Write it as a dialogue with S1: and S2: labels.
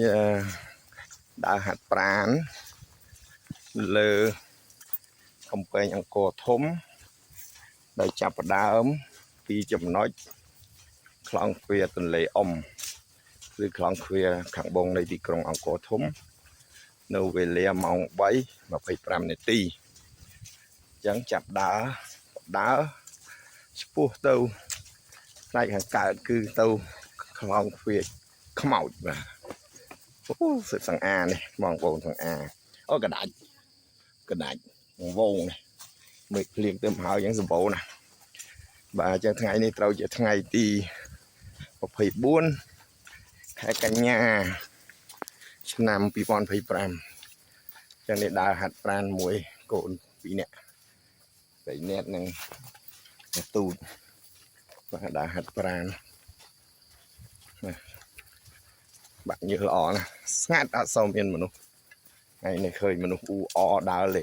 S1: យ៉ាដើរហាត់ប្រានលើកំពែងអង្គរធំ ដែលចាប់ផ្ដើមពីចំណុចខ្លងទ្វារទន្លេអុំឬខ្លងទ្វារខាងបងនៃទីក្រុងអង្គរធំ នៅវេលាម៉ោង3:25នាទីអញ្ចឹងចាប់ដើរដើរឆ្ពោះទៅផ្នែកខាងកើតគឺទៅខ្លងទ្វារខ្មោចបាទអូសិតសង្អានេះបងប្អូនសង្អាអូកដាច់កដាច់វងនេះមេឃភ្លៀងទៅមកហើយអញ្ចឹងសម្បូរណាស់បាទអញ្ចឹងថ្ងៃនេះត្រូវជាថ្ងៃទី24ខែកញ្ញាឆ្នាំ2025ចឹងនេះដើរហាត់ប្រានមួយកូនពីរនាក់បីនាក់នឹងទូចបាទដើរហាត់ប្រានណាបាក់ញើសល្អណាស់ស្ងាត់អត់សូវមានមនុស្សថ្ងៃនេះឃើញមនុស្សអ៊ូអដើរលេង។